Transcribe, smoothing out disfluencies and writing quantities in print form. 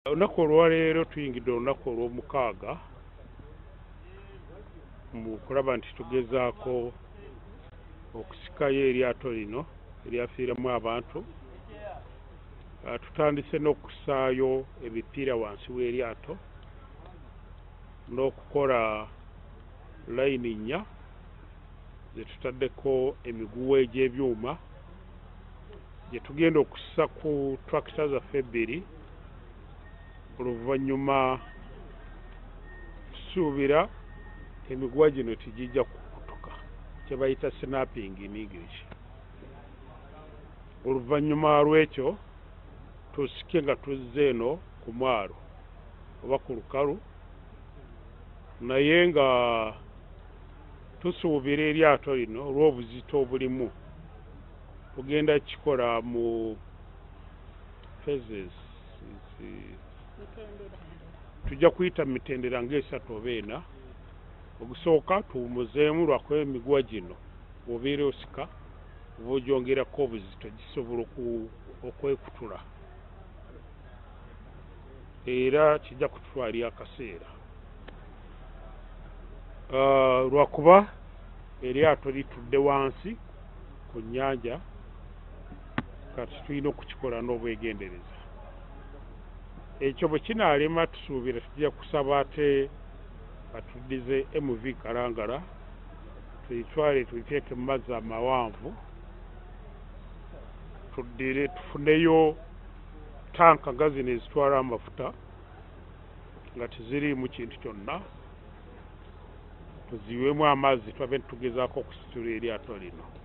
Olunaku olwaleero tuyingidde olunaku olwomukaaga mu kulaba nti tugezaako okusikayo eryato lino eryafiiramu abantu. Tutandise n'okussaayo emipiira wansi w'eryato n'okukola layini nnya ze tutaddeko emiguwa egy'ebyuma gye tugenda okussa ku tractor zaffe ebbiri. Oluvannyuma tusuubira emiguwa gino tegijja kukutuka, kye bayita snapping in English. Oluvannyuma lw'ekyo tusike nga tuzze eno ku mwalo oba ku lukalu, naye nga tusuubira eryato lino olw'obuzito obulimu tugenda kikola mu phases. Tujja kuyita mu mitendera ng'esatu oba ena. Ogusooka tuwumuzeemu lwakuba emiguwa gino bw'obeera osika oba ogyongerako obuzito gisobola okwekutula, era kijja kututwalira akaseera lwakuba eryato litudde wansi ku nnyanja, kati tulina okukikola n'obwegendereza. Ekyo bwe kinaalema tusuubira tujja kusaba ate batuddize MV Kalangala tuyitwale tuyiteeke mu mazzi amawanvu, tuddire tufuneyo tanka nga zino ezitwala amafuta nga teziriimu kintu kyonna, tuziwemu amazzi twabe tugezaako okusitula eryato lino.